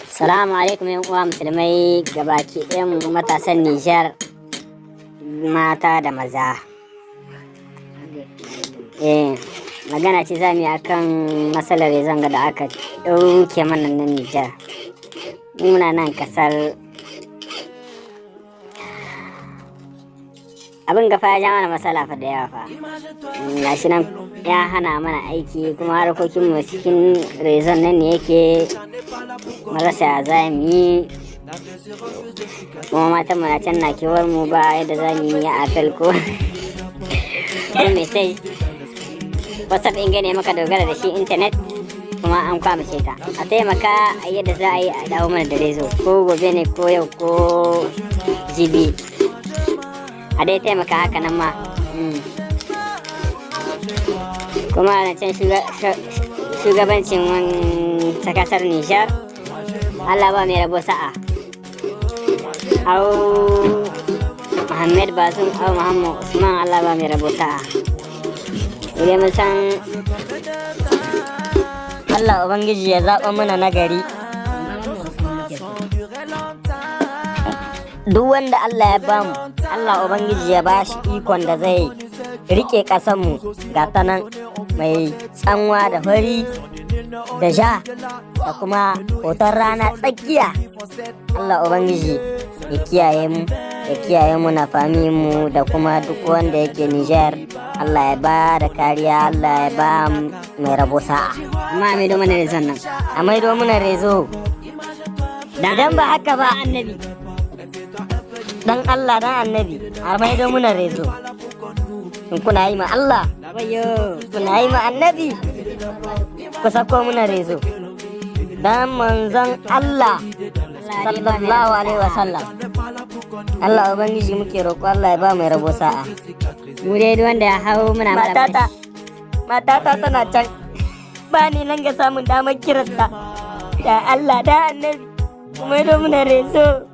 Salamu alaikum yan uwa musulmai gabaki ɗayan mu, matasan Nijar, mata da maza. Magana ce za mu yi akan matsalar zanga da aka ɗauke mana na Nijar. Muna nan kasar abin gafa ya ja mana matsala fa da yawa fa. Gashi nan ya hana mana aiki, kuma harkokin mu cikin réseau nan ne yake marasa za mu yi, kuma matan mu na can na kewar mu, ba yadda za mu yi appel ko message. WhatsApp in gane maka dogara da shi, internet kuma an kwamace ta. A taimaka a yadda za a yi a dawo mana da réseau, ko gobe ne, ko yau, ko jibi, a dai taimaka haka nan ma. Kuma na can shugabancin ta kasar Nijar, Allah ba mai rabo sa'a, au Muhammad Bazoum au Muhammad Usman, Allah ba mai rabo sa'a, idan mun san. Allah Ubangiji ya zaɓa mana nagari. Duk wanda Allah ya bamu, Allah Ubangiji ya ba shi ikon da zai rike ƙasanmu, ga ta nan mai tsanwa da fari da ja da kuma hoton rana tsakiya. Allah Ubangiji ya kiyaye mu, ya kiyaye mu na mu da kuma duk wanda yake Nijar. Allah ya ba da kariya, Allah ya ba mai rabo sa'a. Amma a maido mana réseau nan. A maido mana réseau. Idan ba haka ba, annabi. Dan Allah dan annabi, a maido muna réseau. In kuna yi ma Allah, wayo, kuna yi ma annabi, ku sako muna réseau. Dan manzon Allah sallallahu alaihi wasallam. Allah Ubangiji muke roƙo, Allah ya ba mai rabo sa'a. Mu dai duk wanda ya hau muna Matata tana can, ba ni nan ga samun damar kiranta. Da Allah da annabi, kuma maido muna réseau.